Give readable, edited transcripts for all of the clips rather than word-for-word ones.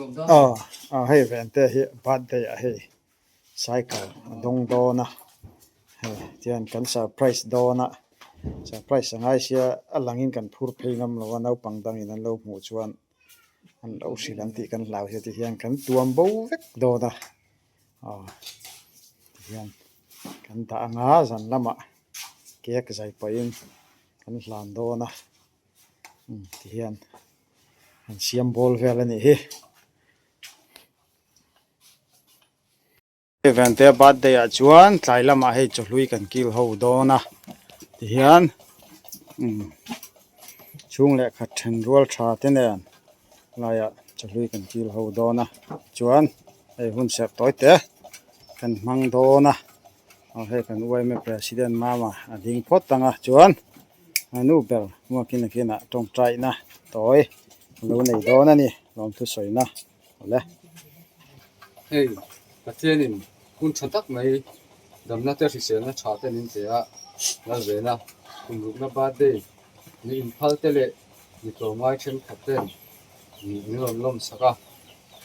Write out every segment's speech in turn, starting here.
Aw aw hei vente hi birthday ah hei cycle a dawng dawn a hei tihian kan surprise dawn a surprise a ngai sia a langin kan phur phei ngam lo a naupang dangin an lo hmuh chuan an lo hrilh ang tih kan hlau hi tihian kan tuam bo vek dawn a aw tihian kan dah anga zan lamah cake zai pahin kan hlan dawn a tihian an siam bawl vel a nih hi. Vente birthday ah chuan tlai lamah hei chawhlui kan kil ho dawn a tihian chhung leh khat then rual tha te nen laiah chawhlui kan kil ho dawn a chuan hei hun serh tawi te kan hmang dawn a aw hei kan yma president mama a ding phawt ang a chuan a nu ber hmuakin a kinah tawngtaina tawi a lo nei dawn a ni lawmthu sawina. Awle. Hei, Pathianin hun tha tak mai damna te hriselna tha te min pe a, Lalvena kumrukna birthday ni inphal te leh ni tlawmngai thenkhat ten min rawn lawm sak a,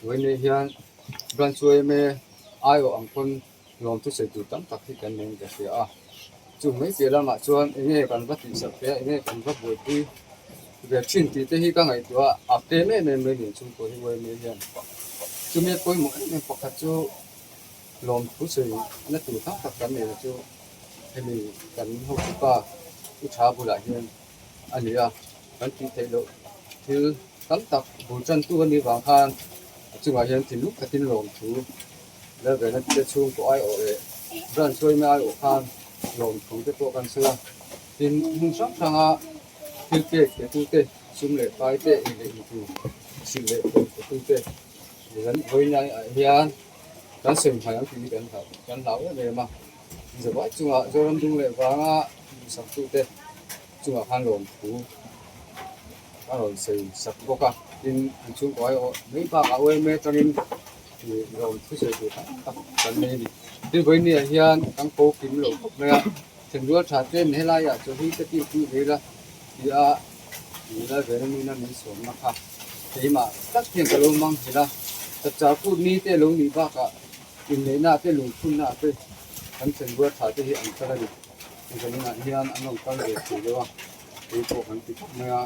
vawiin hian Branch yma aiawh ang pawn lawmthu sawi tur tam tak hi kan nei in ka hria a, chung mai piah lamah chuan eng nge kan va tihsak ve a, eng nge kan va buaipui ve thin tih te hi ka ngaihtuah a, a tlem em em mai nen chhungkaw hi uai mai hian chumi a pawimawh em em pakhat chu lawmthu sawi na tur tam tak kan neih chu hemi kan hotupa u tha bulah hian a ni a, kan tih theih loh thil tam tak bul tantu a nih vang khan a chungah hian thinlung takin lawmthu Lalvena te chhungkaw aiawh leh branch hruaina aiawh khan lawmthu te pawh kan sawi a, tin hmun hrang hranga thil pek pe tu te, sum leh pai te, ei leh in tur silh leh pawh pe tu te kan vawiin ah hian kan sawi hmai ang tih hi kan hlau kan hlau em em a, zavai chungah Zoram dung leh vanga duhsak tu te chungah khan lawmthu a rawn sawi sak bawk a, tin an chhungkaw aiawh mai bakah yma atangin Lawm thusawi tur tam tak kan nei a ni. Tin vawinia hian kan ko kim lo khawp mai a, thenrual tha ten helaiah chawhlui te tih pui ve ila ti a nula vena nuna min sawmna kha keimah tak hian ka lo mang hil a, chapchar kut ni te lo nih bakah inneihna te lungphunna ah te kan thenrual tha te hi an kal a ni. Zaninah hian an rawn kal ve thei deuh a, keipawh kan ti khawp mai a,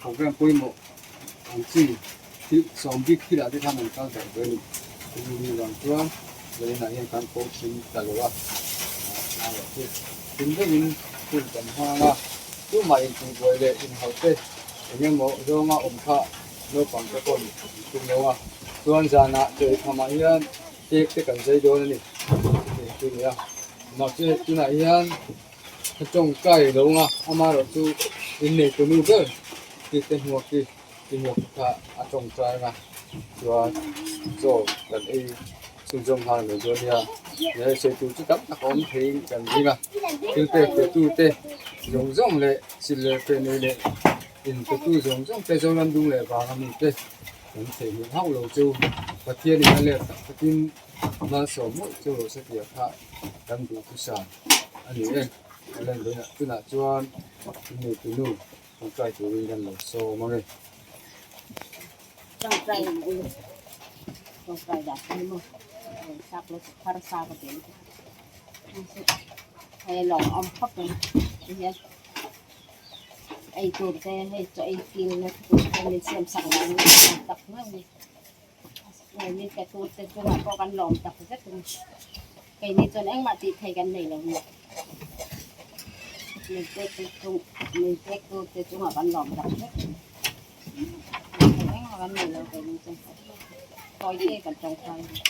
program pawimawh ang chi. Thil sawm bik thilah te khan an kal darh ve a ni. Chumi ni vang chuan Zaninah hian kan ko thin ta lo a, erawh chu hlim deuhin hun kan hmang a, tumah intihbuai leh inhauh te eng emaw zawnga awm kha naupang te pawn an tum lo a, chuan zanah chawi thamah hian cake te kan zai dawn a ni tih chu a ni a, mahse tunah hian ka tawngtai lo ang a, amaherawh chu innei tunu ber tih te hmuak hi. Timuak kha a tawngtai a, chuan chaw kan ei chhunzawm nghal mai dawn nia. He sawi tur chu tam tak a awm theiin kan ring a, thil pek pe tu te zawng zawng leh silh leh feh nei leh in pe tu zawng zawng te Zoram dung leh vang a mi te kan theihnghilh hauh lo chu Pathianin a let tak takin malsawm mawlh chu rawh se tih kha kan duhthusam a ni e. A lan dawnah tunah chuan inneitu nu. Tawngtai turin kan lo sawm ang e. Tawngtai ang u. Tawngtai dah kan maw. Sak lo thar sa ka tel. Hei lawng awm khawp mai. Hian ei tur te hei chaw ei kil na tur te min siam sak lo ni tak mai ni. Min pe tur te chungah pawh kan lawm tak zet a ni. Keini chuan engmah tih thei kan nei lo ni. Min pek te chung min pek tur te chungah kan lawm tak zet a ni. Engmah kan nei lo keini chuan tawi te kan tawngtai a ni.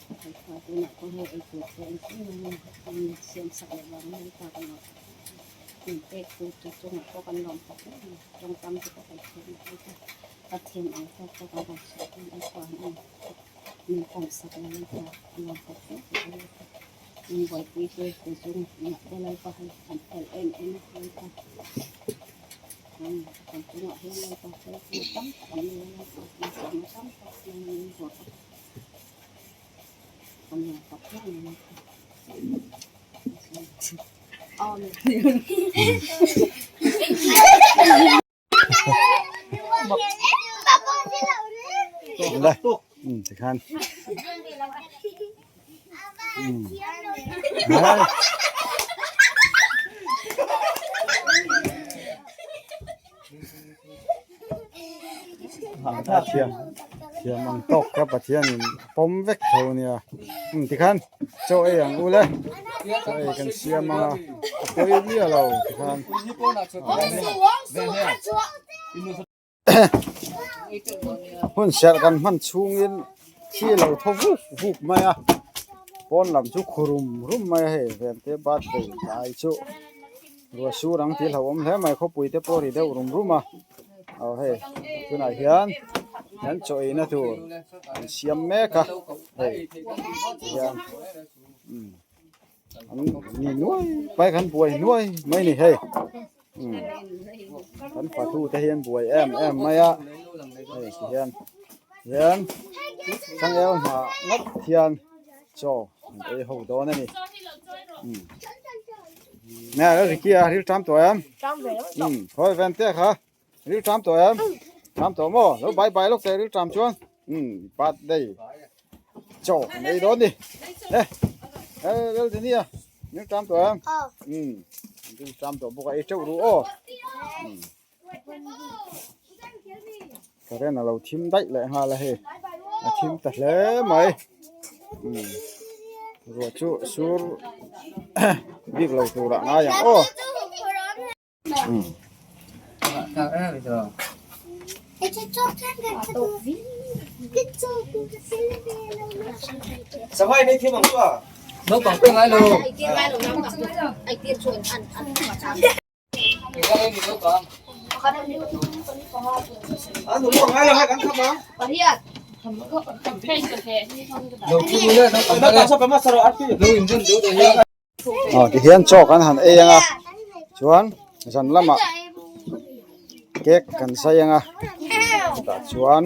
Lalpa tunah pawh hei ei tur te engkim mai min siam sak leh vang mai ta kan lawm min pek tu te chungah pawh kan lawm tak em a tawngkam te pawh kan thiam loh vek a Pathian ang tawk pawh kan rawn sawi dawn Lalpa an awm min pawm sak leh Lalpa a lawm tak em em a Lalpa min buaipui te te chungah te Lalpa hei an fel em em a Lalpa kan chungah hian Lalpa fel tam tak an ni a Lalpa malsawmna tam tak min vawrh a. Đây, thì khan. Đấy. A thiam thiam ang tawk kha Pathianin a pawm vek tho a nia umm tikhan chaw ei ang ule chaw ei kan siam ang a a pawi miah lo tikhan hun serh kan hman chhungin thli a lo thaw vuk vuk mai a pawn lam chu khu rum rum mai a hei vente birthday tlai chu. Ruah sur ang tih hlauhawm hle mai khawpui te pawh ri deuh rum rum a aw hei tunah hian an chaw eina tur an siam mek a hei tihian umm an ni nuai pai khan buai nuai mai a ni hei umm kan fatu te hi an buai em em mai a hei tihian hian changel hnah ngawt hian chaw an ei ho dawn a ni umm. Nè nó kia ril tram tuổi em. Ừ, thôi ven te kha. Ril tram tuổi em. Tram tuổi mo, lo bye bye lúc te ril tram chuan. Ừ, bắt đây. Chỗ này đó đi. Nè. Ê, lel thế nia. Ril tram tuổi em. Ừ. Ril tram tuổi buka ei treu ru o. Ừ. Current a lo thim daih leh nghal a hei a thim ta hle mai umm ruah chu sur bik lo turah ngai ang aw umm. Aw tihian chaw kan han ei ang a chuan zan lamah cake kan zai ang a tah chuan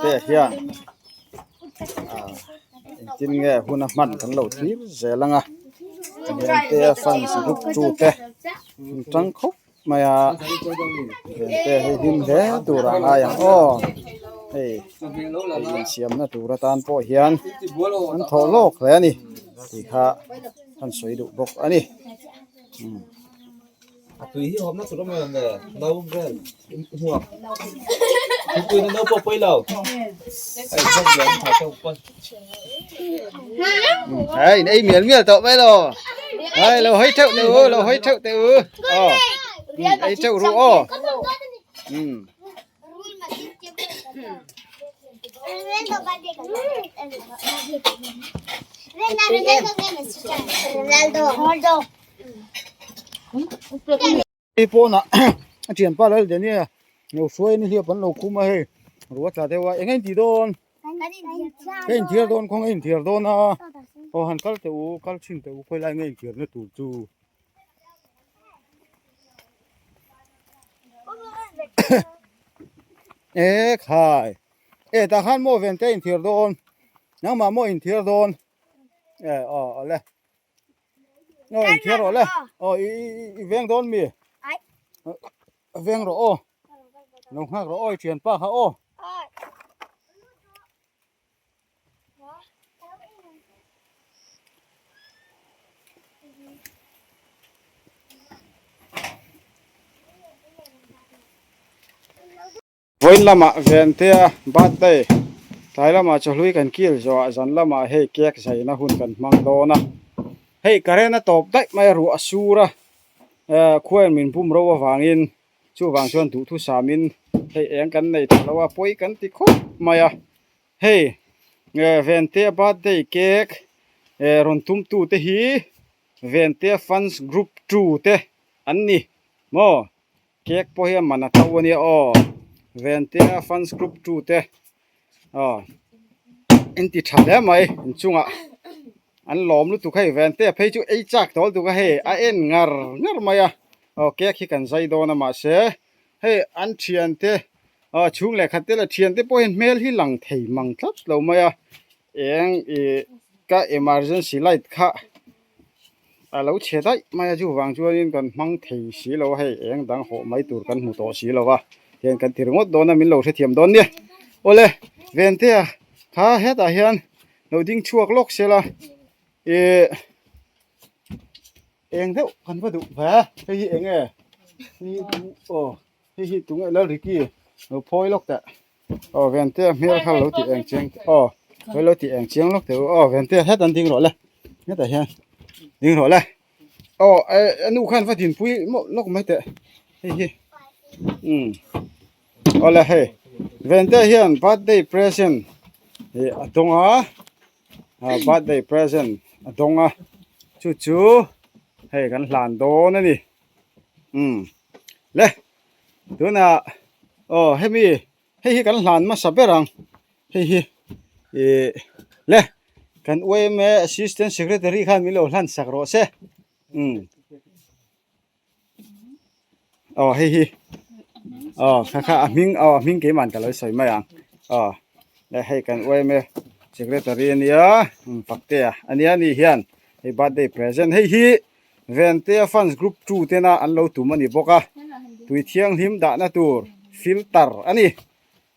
te hian ah engtin nge hun a hman kan lo thlir zel ang a Liante a fans group tu te an tang khawp mai a Liante hei hlim hle tur a ngai ang aw hei hei insiamna tur atan pawh hian an thawh lawk hle a ni tih kha an sawi duh bawk a ni. A tui hi awmna tur awm em le no vel hmuak thingpui na no pawh pawi lo hei zawk lian tha tawk pawn. Hei in ei mial mial tawh mai lo hei lo hawi theuh teh u lo hawi theuh teh u aw ei theuh ru aw um. Hei pawnah a thianpa lal Daniel lo hruai a ni hliap an lo khum a hei ruah tla deuh a eng a intih dawn ka inthiar dawn kawng a inthiar dawn a aw han kal teh u kal thin teh u khawi lai nge inthiar na tur chu. E khai e tah khan maw ven te inthiar dawn nangmah maw inthiar dawn e aw awle. Aw inthiar rawh le aw i i veng dawn mi veng rawh aw lo nghak rawh aw i thianpa kha aw. Vawiin lamah Ventea birthday tlai lamah chawhlui kan kil zawhah zan lamah hei cake zaina hun kan hmang dawn a, hei current a tawp daih mai a ruah a sur a, eh khuain min bum ro avangin chuvang chuan duhthusam in hei eng kan nei tha lo a pawi kan ti khawp mai a, hei. Ventea birthday cake rawn tum tu te hi Ventea fans group 2 te an ni maw cake pawh hi a man a to ania aw Ventea fans group 2 te aw in ti tha hle mai inchungah an lawm lutuk hei Ventea phei chu ei chak tawh lutuk a hei a en ngar ngar mai a aw cake hi kan zai dawn a mahse hei an thiante aw chhung leh khat te leh thiante pawh hian hmel hi lang thei mang tlat lo mai a eng ih ka emergency light kha a lo chhe daih mai a chuvang chuanin kan hmang thei si lo a hei eng dang hawh mai tur kan hmu tawh si lo a tihian kan ti ringawt dawn a min lo hrethiam dawn nia awle Ventea kha hetah hian lo ding chhuak lawk se la ih. Eng deuh kan va duh ve hei hi eng nge hi aw hei hi tunge Lalriki lo phawi lawk teh aw Ventea hmel kha lo tih eng chiang aw hei lo tih eng chiang lawk teh u aw Ventea hetah an ding rawh le hetah hian ding rawh le aw a nu khan va dinpui mawlh lawk mai teh hei hi umm awle hei Ventea hian birthday present ih a dawng a. ah birthday present a dawng a chu chu hei kan hlan dawn a ni umm le tunah aw hemi hei hi kan hlan hmasa ber ang hei hi ih le kan yma assistant secretary khan min lo hlan sak rawh se umm. Aw hei hi aw kha kha a hming aw a hming keimah ka lo sawi mai ang aw le hei kan yma secretary ania Faktea ania ni hian hei birthday present hei hi Ventea fans group 2 tena an lo tum ani bawk a tui thianghlim dahna tur filter ani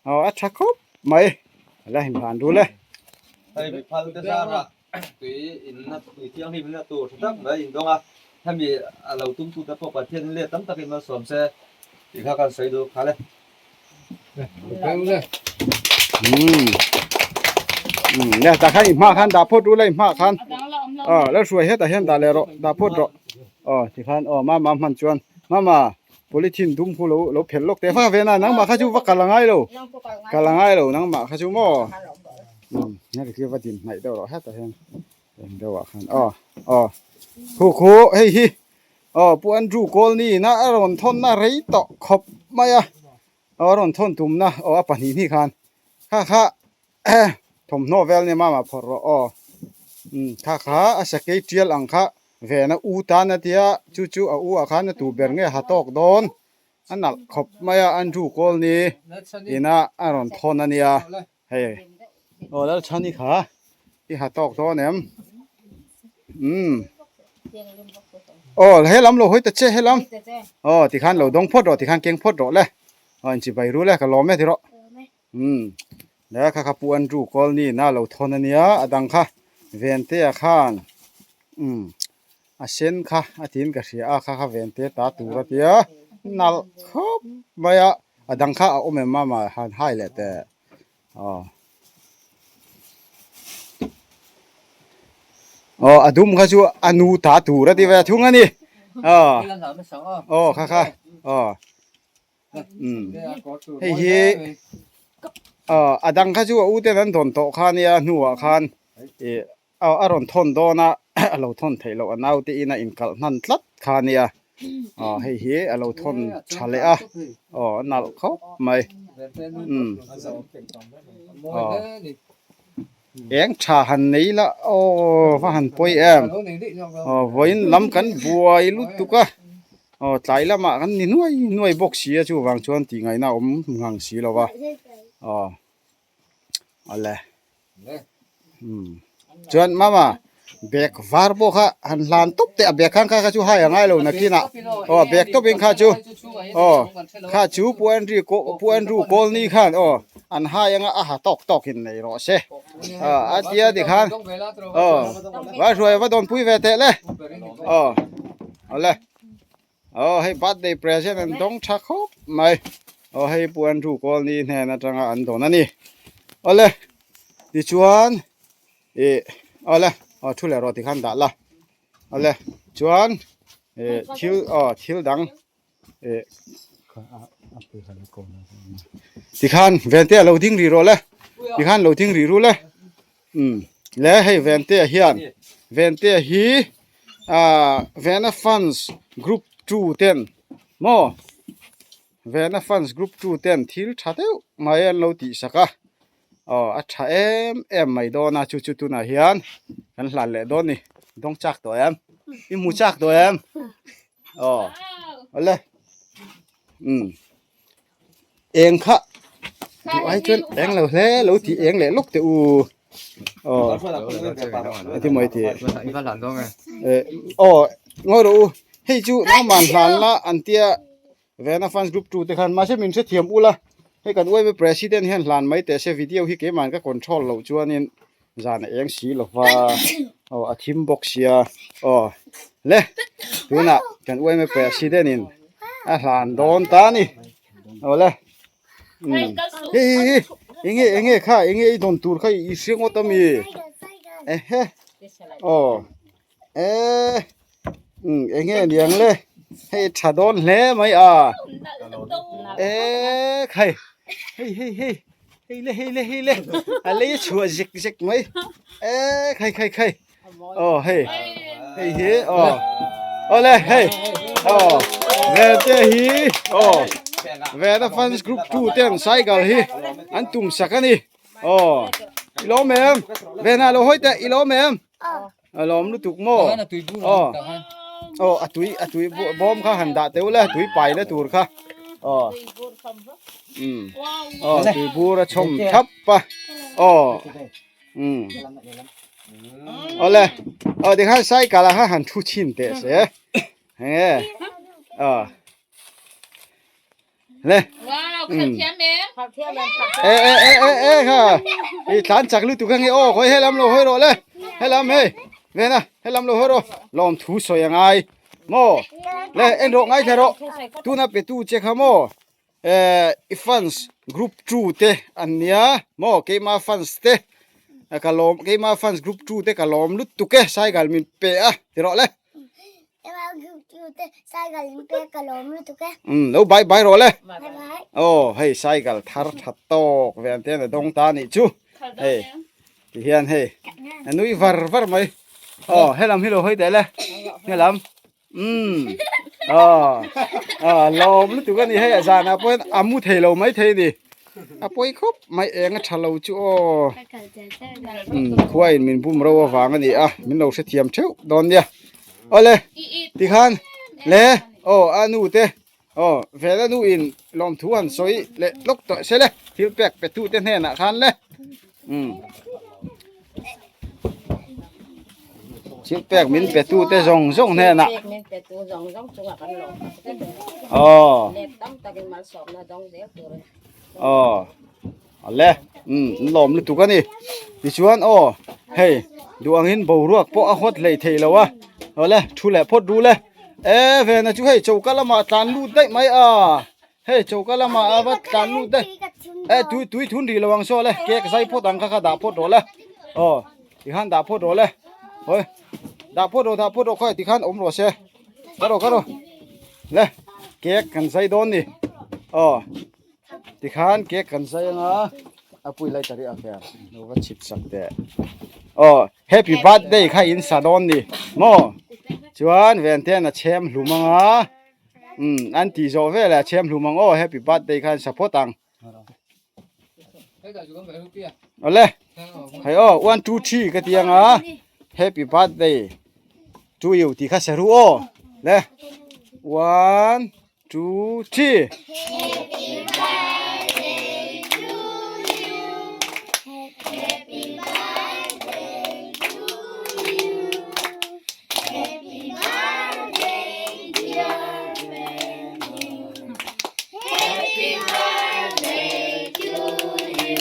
aw a tha khawp mai la him hlan rul e. Hei mi phal te zara tui inna tui thianghlim inna tur tha tak mai indawng a, hemi a lo tum tu te pawh Pathian in let tam takin malsawm se tih kha kan sawi duh nghal e. Umm le tah khan i hma khan dah phawt rul a i hma khan aw la hruai hetah hian dah leh rawh dah phawt rawh aw tikhan aw mama hman chuan mama Polythene dum khu lo lo phelh lawk teh vak ve na nangmah kha chu va kal a ngai lo kal a ngai lo nangmah kha chu maw umm heti khi va din hnaih deuh rawh hetah hian eng deuh ah khan aw aw khu khu hei hi aw Pu Andrew Kawlni ina a rawn thawn na rei tawh khawp mai a aw a rawn thawn tum na aw a pahnih hnih khan kha kha thawmhnaw vel nia mama phawrh rawh aw umm kha kha a sakei tial ang kha vena u tan a tia chu chu a u ah khan a tu ber nge ha tawk dawn a nalh khawp mai a Andrew Kawlni ina a rawn thawn a nia hei aw Lalchhani kha i ha tawk dawn em umm aw helam lo hawi ta che helam aw tikhan lo dawng phawt rawh tikhan keng phawt rawh le aw inchibai ru le ka lawm e ti rawh. Umm le kha kha Pu Andrew Kawlni na lo thawn a nia a dang kha Ventea khan umm a sen kha a tiin ka hria a kha kha Ventea ta tur a tia nalh khawp mai a a dang kha a awm em mama han hai leh teh aw aw a dum kha chu a nu ta tur a ti ve thung a ni aw aw kha kha aw. Hei hi a dang kha chu a u ten an dawn tawh kha ania hnuah khan ih a rawn thawn dawn a a lo thawn theih loh a naute in a inkalh hnan tlat kha ania aw hei hi a lo thawn tha leh a aw a nalh khawp mai umm aw eng tha han nei la aw va han pawi em aw vawiin lam kan buai lutuk a. Aw tlai lamah kan ni nuai nuai bawk si a chuvang chuan tih ngaihna a awm ngang si lo va aw awle umm chuan mama bag var pawh kha han hlan tawp teh a bag khan kha kha chu hai a ngai lo nakinah aw bag tawp in kha chu aw kha chu pu Andrew pu Andrew Kawlni khan aw an hai anga a ha tawk tawk in nei rawh se aw a tia tikhan aw vai hruai va dawnpui ve teh le aw. Awle aw hei birthday present an dawng tha khawp mai aw hei Pu Andrew Kawlni hnen atanga an dawn a ni awle tichuan ih awle aw thu leh rawh tikhan dah la awle chuan ih thil aw thil dang ih tikhan Vente a lo ding rih rawh le tikhan lo ding rih ru le. Umm le hei Ventea hian Ventea hi ah Vena fans group two ten maw Vena fans group two ten thil tha deuh mai an lo tih sak a aw a tha em em mai dawn a chu chu tunah hian kan hlan leh dawn a ni dawng chak tawh em i hmu chak tawh em aw awle umm. Eng kha duh ai chuan eng lo hle lo tih eng leh lawk teh u aw ati mawi tih aw ngawi rawh u hei chu nangman hlan la an tia Vena fans group 2 te khan mahse min hrethiam ula hei kan uaime president hian hlan mai teh se video hi keimah ka control loh chuanin zan a eng si lova aw a thim bawk sia aw le tunah kan uaime president in a hlan dawn ta a ni aw le umm hei hei hei enge enge kha enge i dawn tur kha i hre ngawt ami ehe aw eh umm enge niang le hei tha dawn hle mai a eh khai hei hei hei hei le hei le hei le a lei a chhuah zek zek mai eh khai khai khai aw hei hei hi aw awle hei aw vete hi aw vena fans group 2 ten cycle hi an tum sak ani aw i lawm em vena lo hawi teh i lawm em a lawm lutuk maw aw aw a tui a tui bawm kha han dah teuh le tui pai na tur kha aw um aw tui bur a chhawm thap a aw um awle aw tikhan cycle ah khan han thu chhin teh se enge aw le e e e e e kha i tlan chak lutuk ange aw khawi helam lo hawi rawh le helam hei vena helam lo hawi rawh lawm thu sawi angai maw le en rawh ngai thla rawh tuna pe tu che kha maw eh i fans group 2 te an nia maw keima fans te ka lawm keima fans group 2 te ka lawm lutuk e cycle min pe a ti rawh le Umm lo bye bye rawh le. Aw hei cycle thar tha tawk ve an te na dawng ta nih chu. Hei ti hian hei a nui var var mai. Aw helam hi lo hawi teh le. Helam umm aw aw lawm lutuk a ni hei a zanah pawh hian a mu thei lo mai thei a ni. A pawi khawp mai eng a tha lo chu aw. Umm khuain min bum ro avang a ni a min lo hrethiam theuh dawn nia. Awle tikhan le aw a nu te aw vela nu in lawmthu han sawi leh lawk tawh se le thil pek pe tu te hnenah khan le umm thil pek min pe tu te zawng zawng hnenah aw aw Ale umm an lawm lutuk a ni tichuan aw hei duh angin boruak pawh a hawt hlei thei lo a awle thu leh phawt ru le e vena chu hei choka lamah tlan lut daih mai a hei choka lamah a va tlan lut daih e tui tui thun rih lo ang saw le cake zai phawt ang kha kha dah phawt rawh le aw tikhan dah phawt rawh le hawi dah phawt rawh dah phawt rawh khawi tikhan awm rawh se ka rawh ka rawh le cake kan zai dawn ni aw. Tikhan cake kan zai anga a pui lai ta rih a kher lo va chhip sak teh aw happy birthday kha in sa dawn ni maw chuan ven ten a chhem hlum anga um an tih zawh velah a chhem hlum ang aw happy birthday kha an sa phawt ang awle hei aw 1 2 3 ka ti anga happy birthday to you tih kha sa ru aw le 1 2 3 Happy birthday to you. Happy birthday to you. Happy birthday dear Benny. Happy birthday to you.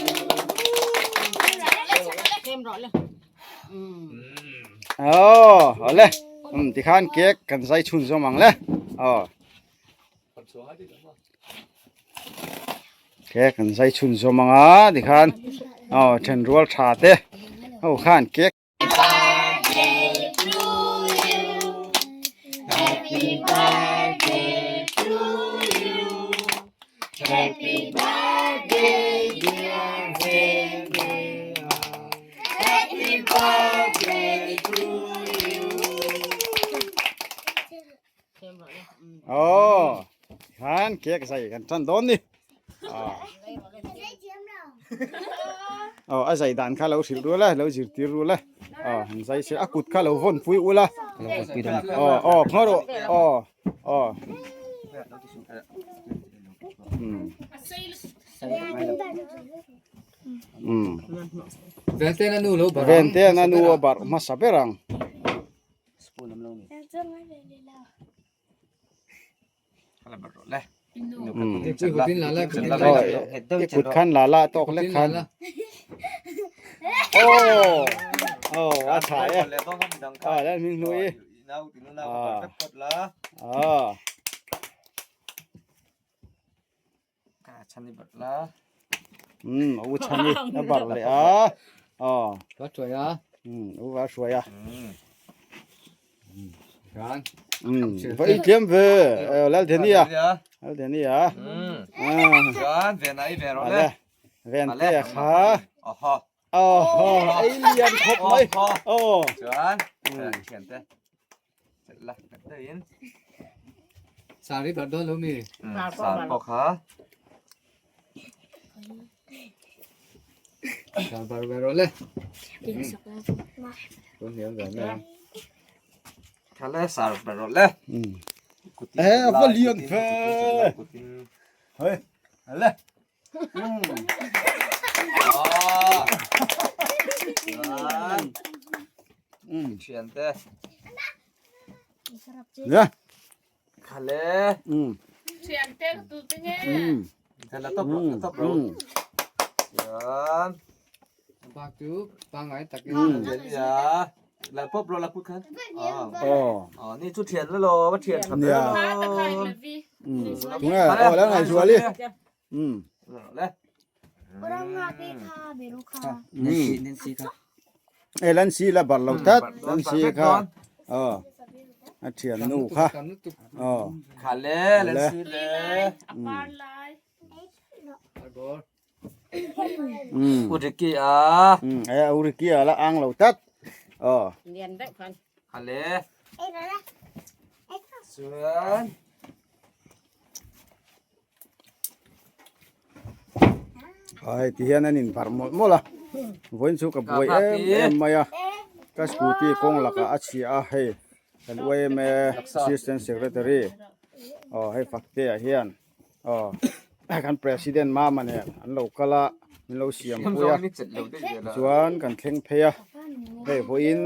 Aw awle um tikhan cake kan zai chhun zawm ang le aw Cake an zai chhun zawm ang a tikhan aw then rual tha te ho khan cake Happy birthday dear Vena. cake zai kan tan dawn ni. Aw a zai dan kha lo hrilh ru la lo zirtir ru la aw han zai se a kut kha lo vawn pui ula aw aw khaw rawh aw aw um um Venten a nu lo barh ang. Venten a nu a barh hmasa ber ang. I kut khan la la tawk lek khan aw aw a tha e a la hming hlui a um u chhani a bar leh a aw va hruai a um u va hruai a Kan. Um va i tliam ve lal thenia lal thenia Chuan ven a i ve rawh le. Ven te kha. Oho. Oho ei lian khawp mai. Aw. Chuan thian te. La te in. Sari bar dawn lo mi. Sar pawh kha. Sar bar ve rawh le. Tuan hian ve mai ang. Kha le sar bar rawh le. Eh va lian ve. Hei. Le. Thian te. Ya. Kha le. Thian te tu te nge. La top ro, la top ro. Chuan. Bak chu pangai takin. Ya. La pop ro la put khan. Aw. Aw ni chu thian la lo, va thian tha Ya. Tunge, aw la ngai zuali. Um. Le. E lan si la bar lo tat, lan si kha. Aw. A thian nu kha. Aw. Kha le, lan si le. Um. U Ricky a. Um, e u Ricky a la ang lo tat. Aw. Lian deuh khan. Kha le. Chuan. Ai ti hian an inbarh mawlh mawlh a vawiin chu ka buai em em mai a ka scooty kawng lakah a chhia a hei kan yma assistant secretary aw hei Faktea hian aw kan president mama nen an lo kal a min lo siam pui a chuan kan thleng phei a hei vawiin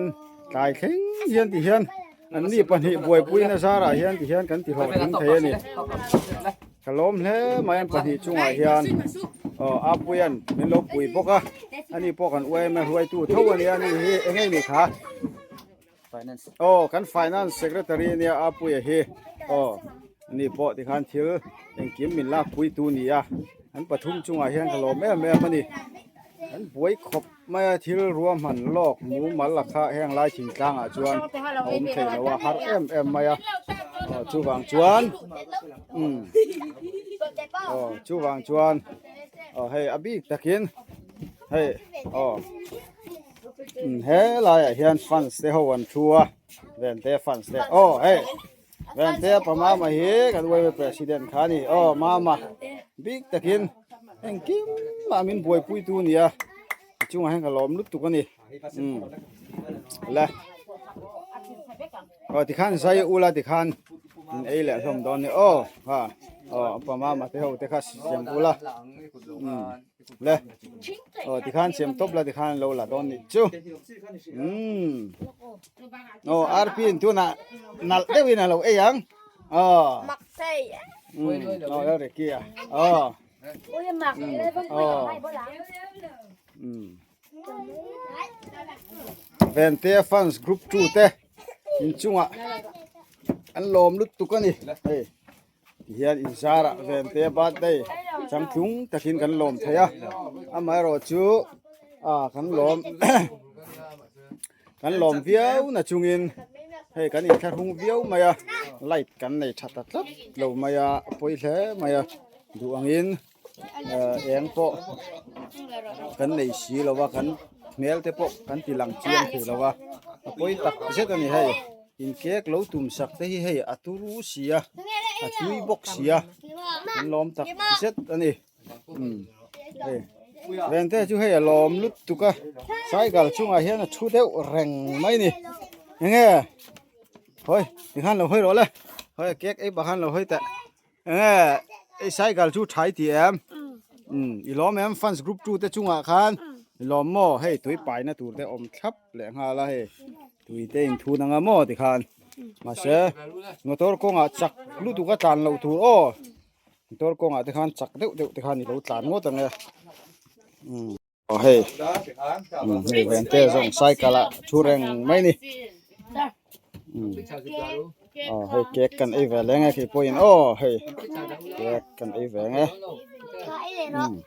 tlai thleng hian ti hian an ni pahnih buaipuina zarah hian ti hian kan ti hlawhtling thei a ni. Ka lawm hle mai an pahnih chungah hian aw Apuian min lo pui bawk a ani pawh kan yma hruaitu tho a nia ani hi eng nge ni kha aw kan finance secretary ania Apuia hi aw ani pawh tikhan thil engkim min lak pui tu ni a an pathum chungah hian ka lawm em em a ni an buai khawp mai a thil ruahman lawk mumal a kha heng lai thingtlang ah chuan a awm thei lo a har em em mai a aw chuvang chuan umm aw chuvang chuan aw hei a bik takin hei aw umm he laiah hian fans te ho an thu a vente fans te aw hei vente pa mama hi kan yma president kha a ni aw mama bik takin engkim mah min buaipui tu a ni a a chungah hian ka lawm lutuk a ni umm le aw tikhan zai ula tikhan in ei leh hlawm dawn a ni aw ha aw pa mama te ho te kha siam ula umm le aw tikhan siam tawp la tikhan lo la dawn nih chu umm aw rp in tunah nalh deuhin a lo ei ang aw umm aw la reki a aw aw umm Vente fans group 2 te inchungah an lawm lutuk a ni hei Tihian inzarah Vente birthday changtlung takin kan lawm thei a, amaherawh chu ah kan lawm kan lawm viau na chungin hei kan inthlahrung viau mai a, light kan nei tha ta tlat lo mai a, a pawi hle mai a, duh angin eng pawh kan nei si lo a, kan hmel te pawh kan ti lang chiang thei lo a, a pawi tak zet a ni hei. In cake lo tum sak te hi hei a turu si a, a tui bawk si a. Kan lawm tak zet a ni. Umm hei Vente chu hei a lawm lut tuk a cycle chungah hian a thu deuh reng mai a ni. Enge hawi tikhan lo hawi rawh le hawi cake ei pah khan lo hawi teh. Enge i cycle chu thai tih em? Umm i lawm em fans group 2 te chungah khan i lawm maw hei tui paina tur te awm thlap leh nghal a hei tui te in thun anga maw tikhan mahse motor kawngah chak lutuk a tlan loh tur aw motor kawngah te khan chak deuh deuh te khan i lo tlan ngawt ang e umm aw hei umm hei vente zawng cycle ah thu reng mai ni umm aw hei cake kan ei ve leng e khi pawhin aw hei cake kan ei ve ang e umm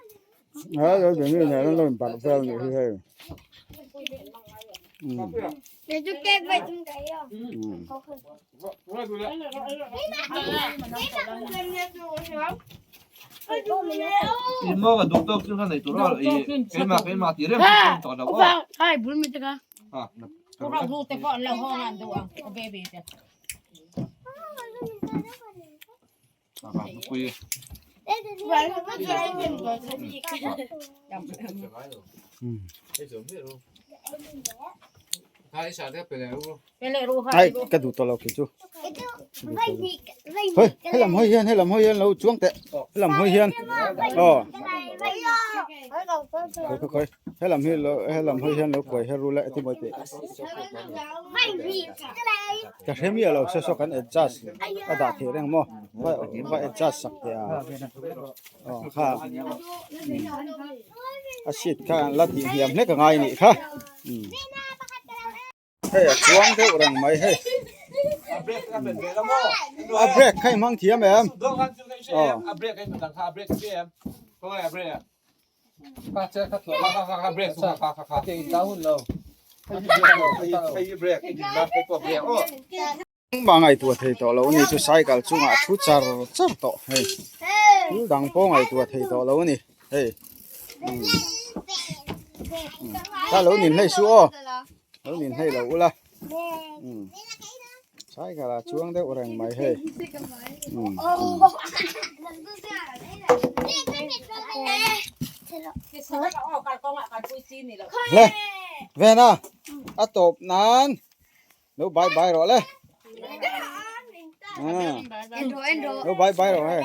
Ai ka duh tawh lo khi chu hoi helam hawi hian helam hawi hian lo chuang teh helam hawi hian aw khawi khawi khawi helam hi lo helam hawi hian lo kuai her ru la eti mawi teh Ka hre miah lo saw saw kan adjust a dah theih reng maw va va adjust sak teh a aw kha a seat kha la tih hniam hlek a ngai nih kha hei a chuang deuh reng mai hei a brake kha i hmang thiam em aw. Engmah ngaihtuah thei tawh lo a ni chu cycle chungah a thu char char tawh hei thil dang pawh ngaihtuah thei tawh lo a ni hei umm kha lo nin hlei suh aw lo nin hlei lo ula umm cycle ah chuang deuh reng mai hei umm le vena a tawp nan lo bye bye rawh le lo bye bye rawh hei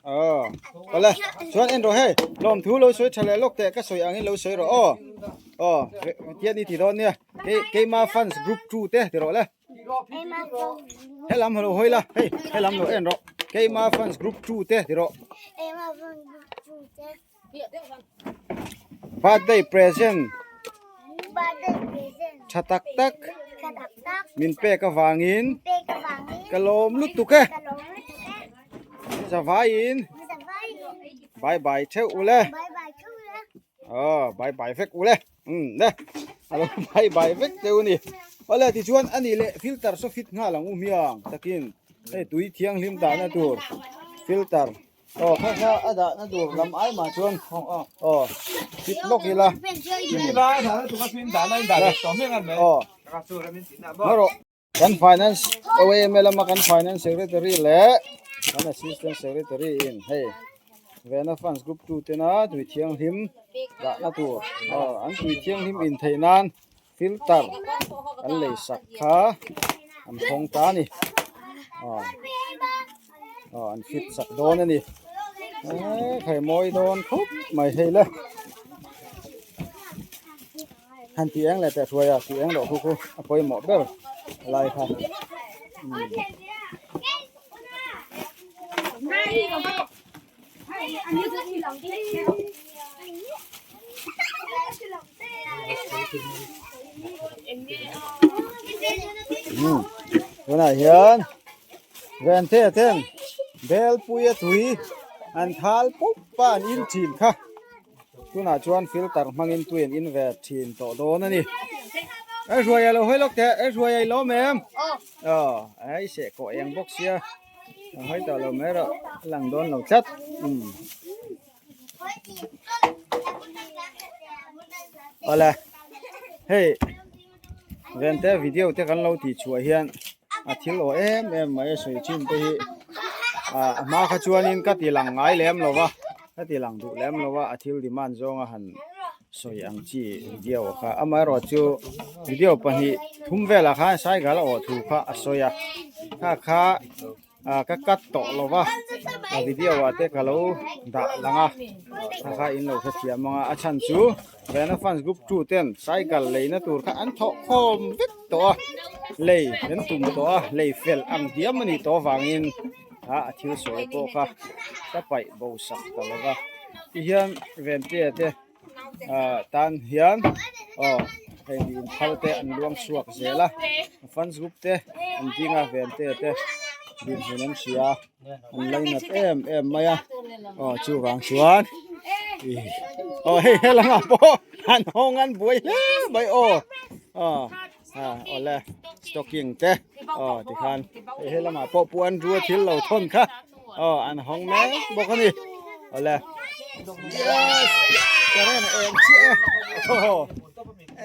Ờ, ole, chuan en rawh hei, lawm thu lo sawi tha leh lawk teh ka sawi angin lo sawi rawh aw. Aw, tian i ti dawn nia, kei keima fans group 2 te ti rawh le. Helam lo hawi la, hei helam lo en rawh, keima fans group 2 te ti rawh. Birthday present tha tak tak min pek avangin ka lawm lutuk e zavaiin bye bye theuh ule aw bye bye vek ule umm le alo bye bye vek teuh a ni awle tichuan a nih leh filter saw fit nghal ang u hmiang takin hei tui thianghlim dahna tur filter. Aw kha kha a dahna tur lam ai mah chuan aw fit lawk ila aw marawh kan finance OAM lama kan finance secretary leh kan assistant secretary in hei Vena funds group 2 tena tui thianghlim dahna tur aw an tui thianghlim in theih nan filter an lei sak kha an hawng ta a ni aw aw an fit sak dawn a ni eee khai mawi dawn khawp mai hei le han tih eng leh teh hruai a tih eng loh khu khu a pawimawh ber lai kha Tunah hian Vente ten Belpuia tui an thal pup a an in thin kha tunah chuan filter hmangin tui an in ve thin tawh dawn a ni. Ei hruai a lo hawi lawk teh, ei hruai a i lawm em? Aw, ei seh kawh eng bawk sia. A hawi tawh lo mai erawh a lang dawn lo tlat. Umm. Awle hei vente video te kan lo tih chhuah hian a thil aw em em mai a sawi thin te hi. Ah a hma kha chuanin ka ti lang ngai lem lo va ka ti lang duh lem lo va a thil demand zawnga han sawi ang chi video kha amaherawhchu video pahnih thum velah khan cycle a awh thu kha a sawi a kha kha ah ka cut tawh lo va a video ah te ka lo dah lang a kha kha in lo hrethiam ang a a chhan chu Vena fans group 2 ten cycle leina tur kha an thawh khawm vek tawh a lei an tum tawh a lei fel ang diam a nih tawh avangin ah a thil sawi pawh kha ka paih bo sak ta lo va tihian Ventea te ah tan hian aw hei mi inphal te an luang chhuak zel a fans group te an ding a Ventea te dinhmun an hria an lainat em em mai a aw chuvang chuan ih aw hei helangah pawh an hawng an buai hle mai aw aw ah awle stocking te aw tikhan hei helamah pawh puan rua thil lo thawn kha aw an hawng mek bawk a ni awle yes current a eng chiah e aw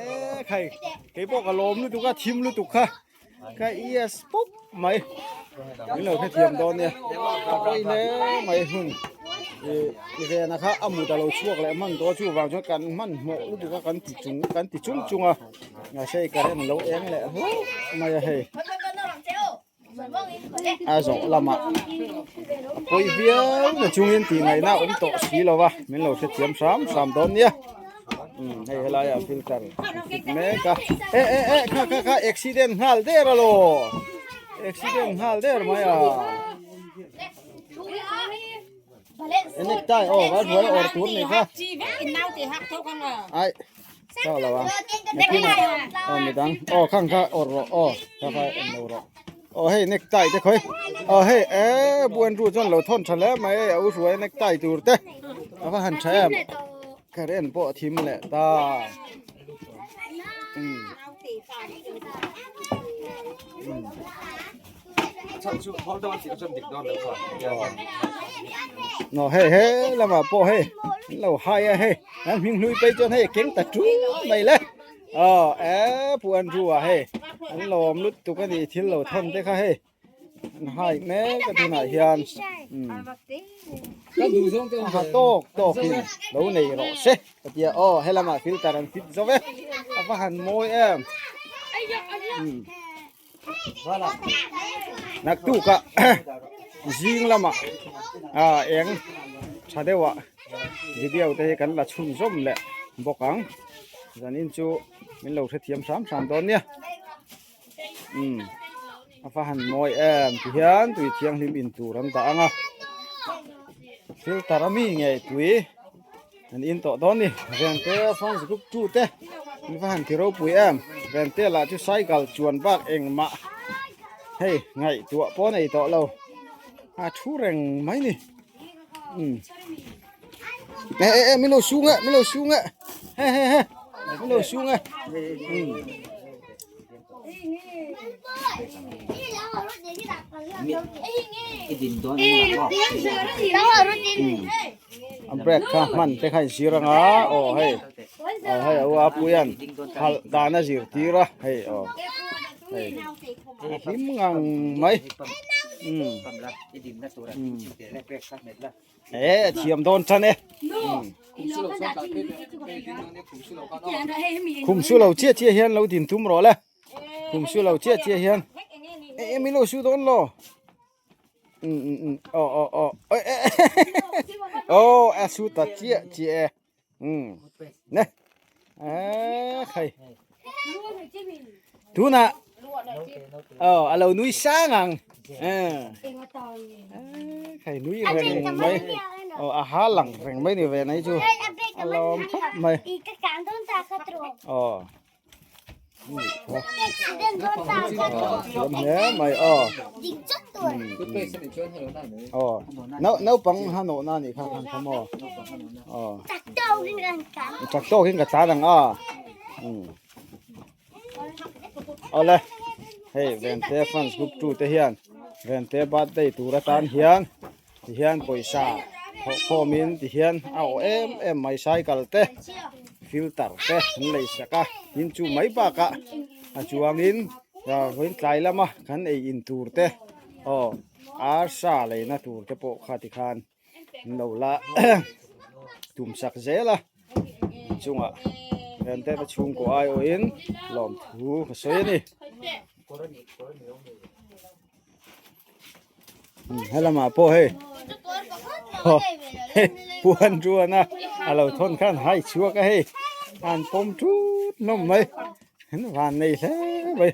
e khai keipawh ka lawm lutuk a thim lutuk kha. Ka yes pawp mai min lo hrethiam dawn nia a pawi hle mai hun ih i vena kha a mut a lo chhuak leh hman tawh a chuvang chuan kan hmanhmawh lutuk a kan ti chung kan ti chung chung a mahse current lo eng leh hlauh mai a hei a zawh lamah a pawi viau na chungin tih ngaihna a awm tawh si lo va min lo hrethiam hram hram dawn nia. Um hei helai ah filter an fit mek a e e e kha kha kha accident nghal der alo accident nghal der mai a necktie aw vai hruai awr tur ni kha ai chau lo ang nakinah aw midang aw khang kha awr rawh aw kha kha en lo rawh aw hei necktie te khawi aw hei e buan ru chuan lo thawn tha hle mai hei a u hruai necktie tur te a va han tha em. Current pawh a thim leh ta. No hei he lamah pawh hei an lo hai a hei an hming hlui phei chuan hei keng ta ṭul mai le aw e pu Andrew ah hei an lawm lutuk a ni thil lo thawn te kha hei. An hai mek a tunah hian a ha tawk tawkin lo nei rawh se ka tia aw helamah filter an fit zo ve a va han mawi em naktuk ah zing lamah ah eng tha deuh ah video te hi kan la chhunzawm leh bawk ang zanin chu min lo hrethiam hram hram dawn nia. Umm a va han mawi em ti hian tui thianghlim in tur an dah ang a filter ami ngei tui an in tawh dawn ni Vente fans group 2 te an va han ti ropui em Vente lah chu cycle chuan bak engmah hei ngaihtuah pawh nei tawh lo a thu reng mai ni umm e e e min lo sung e min lo sung e he he he min lo sung e umm. A break kha hman te kha in zir anga aw hei aw hei a ua puian khalh dan a zir tir a hei aw hei a hlim ngang mai umm e a thiam dawn tan e khum su lo chiah chiah hian lo din tum rawh le khum su lo chiah chiah hian e e mi lo su dawn lo um um um aw aw aw e e aw a su ta chiah chiah e um ne e khai tunah aw a lo nui sang ang khai nui reng mai aw a ha lang reng mai ni ve nei chu a lawm khawp mai aw thiam hle mai aw aw naupang ha nawh na nih kha khan kha maw aw chak tawkin ka tlan ang a Awle hei Vente fans group 2 te hian Vente birthday tur atan hian ti hian pawisa thawh khawmin ti hian a awh em em mai cycle te filter te an lei sak a tin chu mai bakah a chuangin vawiin tlai lama kan ei in tur te aw. Arsa leina tur te pawh kha tikhan an lo la tum sak zel a chungah Vente te chhungkaw aiawhin lawmthu ka sawi a ni. Helamah pawh hei puan ruana a lo thawn khan hai chhuak a hei an pawm thut hlawm mai an van nei hle mai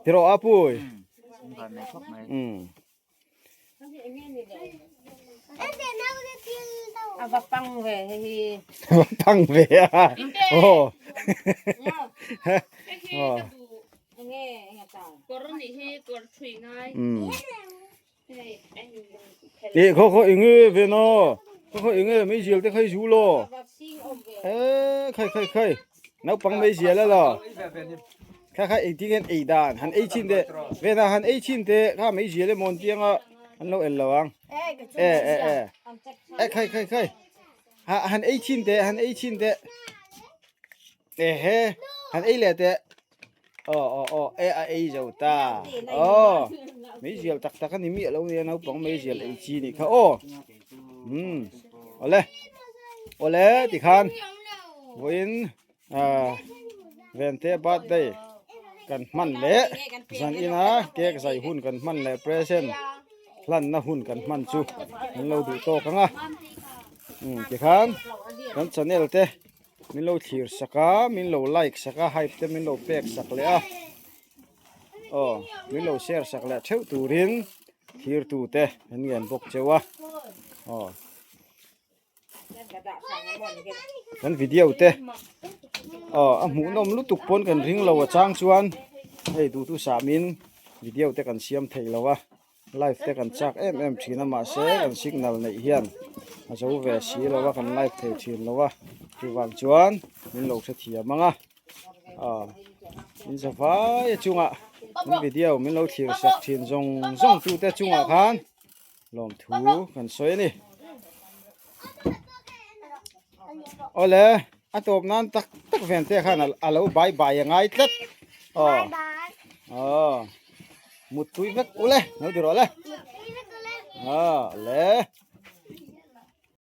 tiraw a pui A va pang ve hei hi. Va pang ve a. Aw. Aw. Kawr nih hi kawr thui ngai. E kho kho enge ve no. Kho kho enge mei zial te khai zu lo. E khai khai khai. Naupang mei zial a lo. Kha kha engtin nge an ei dan han ei chin teh vena han ei chin teh kha mei zial emaw an piang a an lo el lo ang e e e e khai khai khai ha han ei chin teh han ei chin teh e he han ei leh teh aw aw aw e a ei zo ta aw mei zial tak tak a ni miah lo nia naupang mei zial ei chi nih kha aw um awle awle tikhan vawiin Ahh Vente birthday kan hman leh zan ina cake zai hun kan hman leh present hlanna hun kan hman chu an lo duh tawk ang a umm tikhan kan channel te min lo thlir sak a min lo like sak a hype te min lo pek sak leh a aw min lo share sak leh theuh turin thlir tu te an ngen bawk cheu a aw. Kan video te aw a hmuhnawm lutuk pawn kan ring lo a chang chuan hei duhtu samin video te kan siam thei lo a live te kan chak em em thin a mahse kan signal neih hian a zo ve si lo a kan live thei thin lo a chuvang chuan min lo hrethiam ang a aw in za vai a chungah kan video min lo thlir sak thin zawng zawng tute chungah khan. Lawmthu kan sawi a ni. Awle, a tawp nan tak tak ven te khan a lo bai bai a ngai tlat. Aw. Aw. Mut tui vek ule, lo ti rawh le. Aw, le.